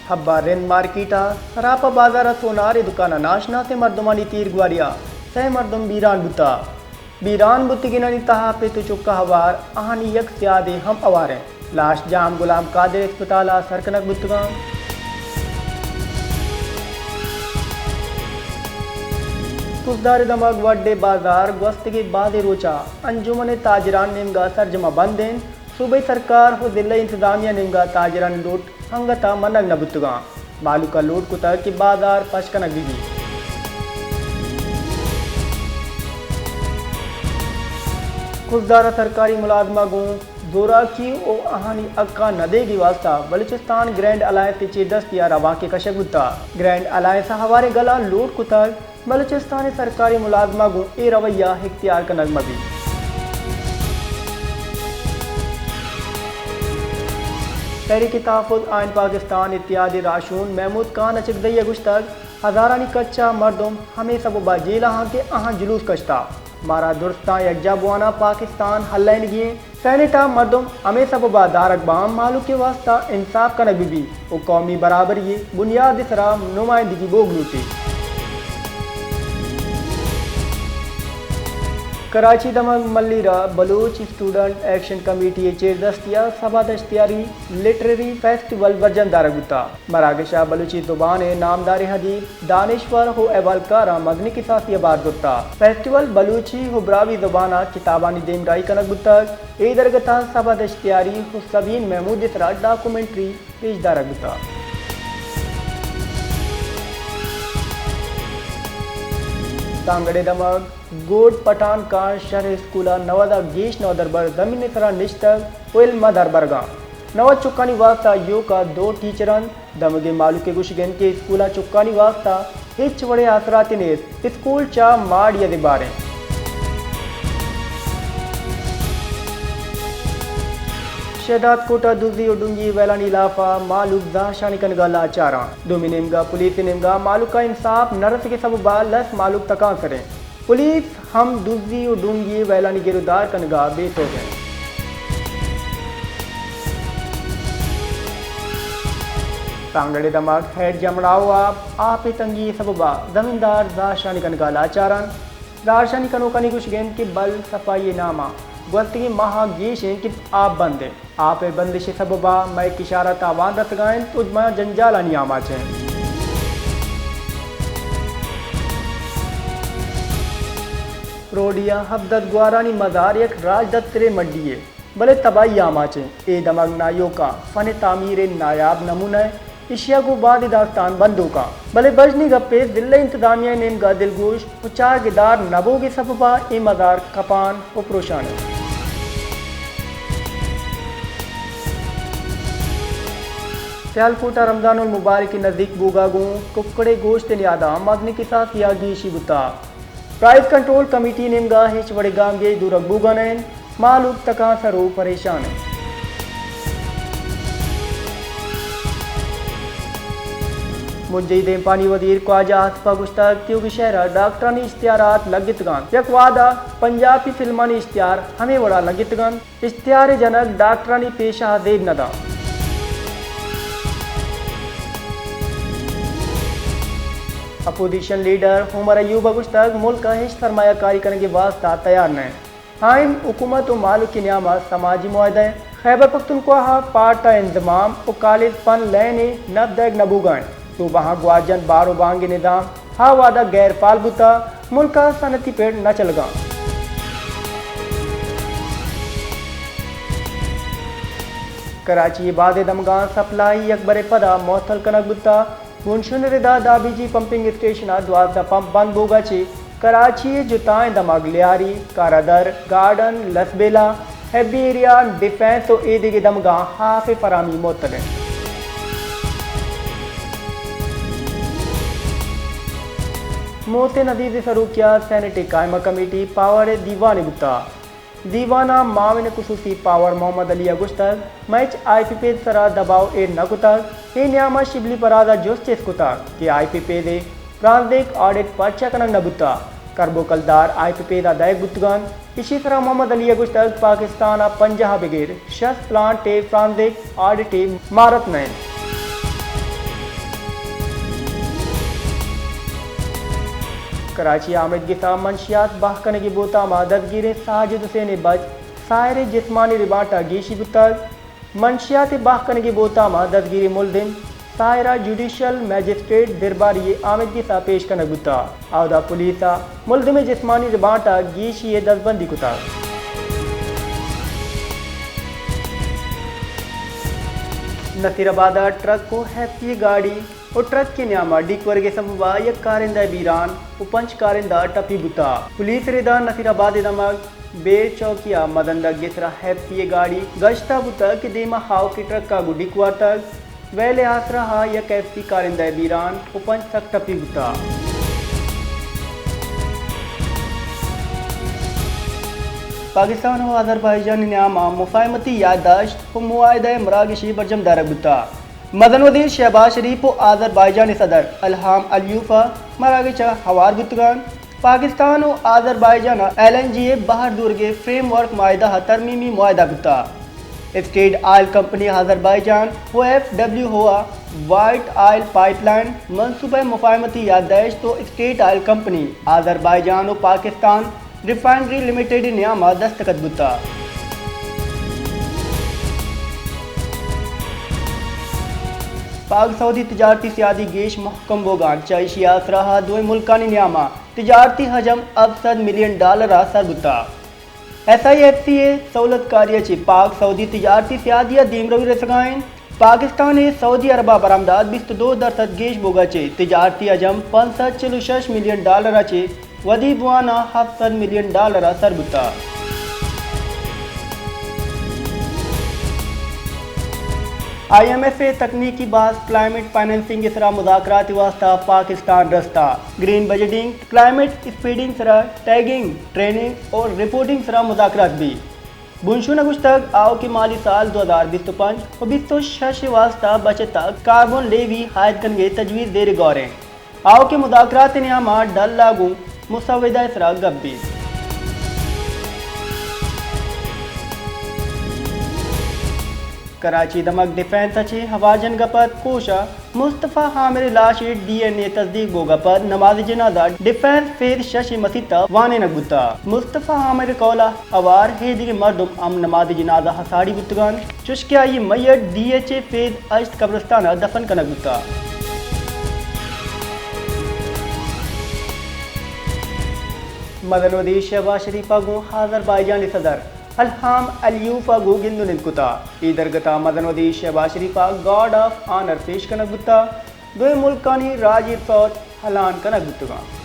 حب ءِ رند مارکیٹ ءَ سراپ ءِ بازار ءَ سونار ءِ دکان ءَ ناشناسیں مردمانی تیرگواری ءَ سئے مردم بیران بوتگ۔ بیران بوتگینانی تہا پت ءُ چک ءَ ہوار، آہانی یک سیادے ہم ہوار انت۔ لاش جام غلام قادر اسپتال ءَ سر کنگ بوتگاں۔ کزدار ءِ دمگ وڈے بازار گوستگیں بازیں روچ ءَ انجمن تاجران نیمگ ءَ سرجم ءَ بند انت۔ صوبائی سرکار ءُ ضلعی انتظامیہ نیمگ ءَ تاجرانی لوٹ انگت ءَ منگ نہ بوتگاں۔ مہلوک ءَ لوٹ کتگ کہ بازار پچ کنگ بہ بیت۔ کزدار ءَ سرکاری ملازماں گوں زوراکی ءُ آہانی حقاں نہ دیگی واستا بلوچستان گرینڈ الائنس ءِ چیردستی ءَ روانکے کشگ بوتگ۔ گرینڈ الائنس ءَ ہواریں گلاں لوٹ کتگ بلوچستان ءِ سرکاری ملازماں گوں اے رویہ اختیار کنگ مہ بیت۔ تحریک تحفظ آئین پاکستان اتحاد ءِ راہشون محمود خان اچکزئی ءَ گوشتگ، ہزارانی کچ ءَ مردم ہمے سبب ءَ جیل ءَ آں کہ آہاں جلوس کشتگ۔ مارا درستاں یکجاہ بوان ءَ پاکستان ہلائینگی انت۔ سینیٹ ءَ مردم ہمے سبب ءَ دارگ باں، مہلوک ءِ واستا انصاف کنگ بہ بیت ءُ قومی برابری ءِ بنیاد ءِ سرا نمائندگی بوگ لوٹیت۔ کراچی ءِ دمگ ملیر ءَ بلوچ اسٹوڈنٹ ایکشن کمیٹی ءِ چیردستی ءَ سبا دشتیاری لٹریری فیسٹیول برجم دارگ بوتگ۔ مراگش ءَ بلوچی زبان ءِ نامداریں ادیب، دانشور ءُ احوالکاراں مزنیں کساسی ءَ بہر زرتگ۔ فیسٹیول بلوچی ءُ براہوئی زبان ءَ کتابانی دیمراہی کنگ بوتگ۔ اے درگت ءَ سبا دشتیاری ءُ سبین محمود ءِ سرا ڈاکومنٹری پیش دارگ بوتگ۔ سانگڑ ءِ دمگ گوڈ پٹھان کان شہر اسکول ءَ نود ءَ گیش نودربر زمین ءِ سرا نشتگ ءُ علم ءَ دربرگ ءَ انت۔ نود چکانی واستا ایوک ءَ دو ٹیچر انت۔ دمگیں مہلوک ءِ گوشگ انت کہ اسکول ءَ چکانی واستا ہچ وڑیں آسراتی نیست۔ اسکول چہ ماڑی ءَ زبہر انت۔ شہداد کوٹ ءَ دزی ءُ ڈونگی ویلانی ہلاف ءَ مہلوک زہرشانی کنگ ءَ لاچار انت۔ دومی نیمگ ءَ پولیس ءِ نیمگ ءَ مہلوک ءَ انصاف نہ رسگ ءِ سبب ءَ لس مہلوک تکانسر انت۔ پولیس ہم دزی ءُ ڈونگی ویلانی گرودار کنگ ءَ بے سوج انت۔ سانگڑ ءِ دمگ ہیڈ جمڑاؤ ءَ آپ ءِ تنگی ءِ سبب ءَ زمیندار زہرشانی کنگ ءَ لاچار انت۔ زہرشانی کنوکانی گوشگ انت کہ بل صفائی ءِ نام ءَ گوستگیں ماہ ءَ گیش انت کہ آپ بند انت۔ آپ ءِ بندش ءِ سبب ءَ مئے کشار ءَ تاوان رسگ ءَ انت ءُ ما جنجالانی آماچ ایں۔ روڈی ءَ ہپدت گوہارانی مزار یک راجدپترے مڈی یے، بلے تباہی آماچ ایں۔ اے دمگ نایوکاں فن تعمیر ءِ نایاب نمونہ ایں۔ ایشی ءَ گوں بازیں داستان بندوک آں، بلے بژنی گپے ضلعی انتظامیہ ءِ نیمگ ءَ دلگوش ءُ چارگدار نہ بوگ ءِ سبب ءَ اے مزار کپان ءُ پروشان انت۔ سیالکوٹ ءَ رمضان المبارک ءِ نزیک بوگ ءَ گوں ککڑ ءِ گوشت ءِ نیاد ءَ مزنیں کساسی ءَ گیشی بوتگ۔ پرائز کنٹرول کمیٹی نیمگ ءَ ہچ وڑیں گامگیج زورگ بوگ ءَ نہ انت، مہلوک تکانسر ءُ پریشان انت۔ بنجاہی دیمپانی وزیر خواجہ آصف ءَ گوشتگ، تیوگی شہر ءَ ڈاکٹرانی اشتہارات لگتگ انت، یک وہد ءَ پنجابی فلمانی اشتہار ہمے وڑ ءَ لگتگ انت۔ اشتہارے جنگ ڈاکٹرانی پیشہ ءَ زیب نہ دنت۔ اپوزیشن لیڈر عمر ایوب ءَ گوشتگ، ملک ءَ ہچ سرمایہ کاری کنگ ءِ واستہ تیار نہ انت۔ آئین، حکومت ءُ مہلوک ءِ نیام ءَ سماجی معاہدہ انت۔ خیبر پختونخوا ءَ پاٹ ءِ انضمام ءُ کالج فن لین ءِ نپ دئیگ نہ بوگ ءَ انت۔ صوبہاں گوات جنت بار ءُ بانگ ءِ نظام ہا وہد ءَ غیر فعال بوتگ، ملک ءَ صنعتی پڑ نہ چلگ ءَ انت۔ کراچی ءِ بازیں دمگاں سپلائی یک برے پدا معطل کنگ بوتگ۔ بنشون ءِ ردا دابیجی پمپنگ اسٹیشن ءَ دوازدہ پمپ بند بوگ ءَ چہ کراچی ءِ جتائیں دمگ لیاری، کارادر، گارڈن، لسبیلہ، ہیبی ایریا، ڈیفنس ءُ اے دگہ دمگاں ہاف ءِ فراہمی معطل انت۔ محسن عزیز ءِ سروکی ءَ سینیٹ ءِ قائمہ کمیٹی پاور ءِ دیوانے بوتگ۔ دیوان ءَ معاون خصوصی پاور محمد علی ءَ گوشتگ، مئے چہ آئی پی پیز ءِ سرا دباؤ ایر نہ کتگ۔ اے نیام ءَ شبلی فراز ءَ جست چست کتگ کہ آئی پی پیز ءِ فرانزک آڈٹ پرچا کنگ نہ بوتگ؟ کرب ءُ کلدار آئی پی پیز ءَ دئیگ بوتگ انت۔ ایشی ءِ سرا محمد علی ءَ گوشتگ، پاکستان ءَ پنجاہ ءَ بگر شست پلانٹ ءِ فرانزک آڈٹ ءِ مہارت نہ انت۔ کراچی ءَ آمید گس ءَ منشیات بہا کنگی بوتام ءَ دزگیریں ساجد حسین ءِ بچ ساحر ءِ جسمانی ریمانڈ ءَ گیشی بوتگ۔ منشیات ءِ بہا کنگی بوتام ءَ دزگیریں ملزم ساحر ءَ جوڈیشل مجسٹریٹ درباری ءِ آمید گس ءَ پیش کنگ بوتگ۔ اودا پولیس ءَ ملزم ءِ جسمانی ریمانڈ ءَ گیشی ءِ دزبندی کتگ۔ نصیر آباد ءَ ٹرک ءُ ایف سی ءِ گاڑی ءُ ٹرک ءِ نیام ءَ ڈیک ورگ ءِ سبب ءَ یک کارندہ بیران ءُ پنچ کارندہ ٹپی بوتگ۔ پولیس ءِ ردا نصیر آباد ءِ دمگ بیر چوکی ءَ مزن دگ ءِ سرا ایف سی ءِ گاڑی گشت ءَ بوتگ کہ دیم ءَ آؤکیں ٹرک ءَ گوں ڈیک وارتگ۔ ویل ءِ آسراہ ءَ یک ایف سی کارندہ بیران ءُ پنچ سک ٹپی بوتگ۔ پاکستان ءُ آذربائیجان ءِ نیام ءَ مفاہمتی یادداشت ءُ معاہدہ ءِ مراگشے برجم دارگ بوتگ۔ مزن وزیر شہباز شریف ءُ آذربائیجان ءِ صدر الہام علیوف ءَ مراگش ءَ ہوار بوتگ اَنت۔ پاکستان ءُ آذربائیجان ءَ ایل این جی ءِ بہر زورگ ءِ فریم ورک معاہدہ ءَ ترمیمی معاہدہ بوتگ۔ اسٹیٹ آئل کمپنی آذربائیجان ءُ ایف ڈبلیو او ءَ وائٹ آئل پائپ لائن منصوبہ ءِ مفاہمتی یادداشت ءُ اسٹیٹ آئل کمپنی آذربائیجان ءُ پاکستان ریفائنری لمیٹڈ ءِ نیام ءَ دستخط بوتگ۔ پاک سعودی تجارتی سیادی گیش مھکم بوگ ءَ اِنت، چہ ایشی ءِ آسراہ ءَ دوئیں ملکانی نیام ءَ تجارتی حجم ہفت سد ملین ڈالر ءَ سر بوتگ۔ ایس آئی ایف سی ءِ سہولت کاری ءَ چہ پاک سعودی تجارتی سیادی ءَ دیمروی رسگ ءَ اِنت۔ پاکستان ءِ سعودی عرب ءَ برآمدات بیست ءُ دو درسد گیش بوگ ءَ چہ تجارتی حجم پنچ سد چل ءُ شش ملین ڈالر ءَ چہ ودی بوان ءَ ہفت سد ملین ڈالر ءَ سر بوتگ۔ آئی ایم ایف ءِ تکنیکی بحث کلائمیٹ فنانسنگ ءِ سرا مذاکرات ءِ واستہ پاکستان رستہ۔ گرین بجٹنگ، کلائمیٹ اسپیڈنگ سرا ٹیگنگ، ٹریننگ اور رپورٹنگ سرا مذاکرات بیت۔ بنشون ءَ گوشتگ، آؤکیں مالی سال دو ہزار بیست ءُ پنچ ءُ بیست ءُ شش ءِ واستہ بچت ءَ کاربن لیوی عائد کنگ ءِ تجویز زیر غور اِنت۔ آؤکیں مذاکرات ءِ نیام ءَ ڈل ءَ گوں مسودہ ءِ سرا گپ بیت۔ کراچی دمگ ڈیفنس ءَ چہ ہوار جنگ ءَ پد کوش ءَ مصطفی عامر ءِ لاش ءِ ڈی این اے تصدیق بوگ ءَ پد نماز جنازہ ڈیفنس فیز شش ءِ مسیت ءَ وانینگ بوتگ۔ مصطفی عامر ءِ قول ءَ ہوار اے دگہ مردم ہم نماز جنازہ ءَ ساڑی بوتگ اَنت، چوشکہ آئی ءِ میت ڈی ایچ اے فیز ہشت قبرستان ءَ دفن کنگ بوتگ۔ مزن وزیر شہباز شریف ءَ گوں آذربائیجان ءِ صدر الہام علیوف ءَ گوں گند ءُ نند کتگ۔ اے درگت ءَ مزن وزیر شہباز شریف ءَ گارڈ آف آنر پیش کنگ بوتگ۔ دوئیں ملکانی راجی سوت ہلان کنگ بوتگ اَنت۔